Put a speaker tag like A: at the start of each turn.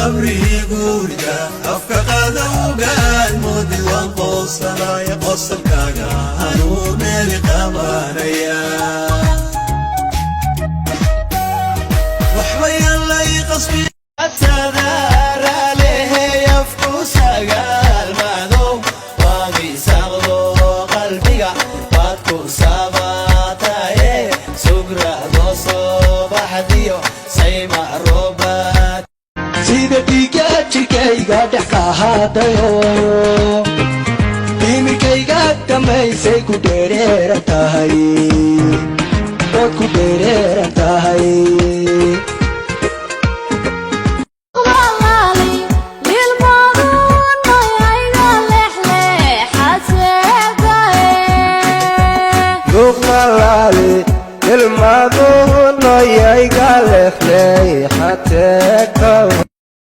A: Qabriiguurida afka qadowgaan moodi, waan qoosanaya qosalkaaga, anuu meeli qabanaya. Waxba yallay qasbi.
B: Qalbiga waad ku saamaataye, sugrado soo baxdiyo sayma roobad.
C: Sida dhiiga jirkayga dhex qahaadayo, imirkayga dhammaysay, ku dheereeran tahay, ood ku dheereeran tahay.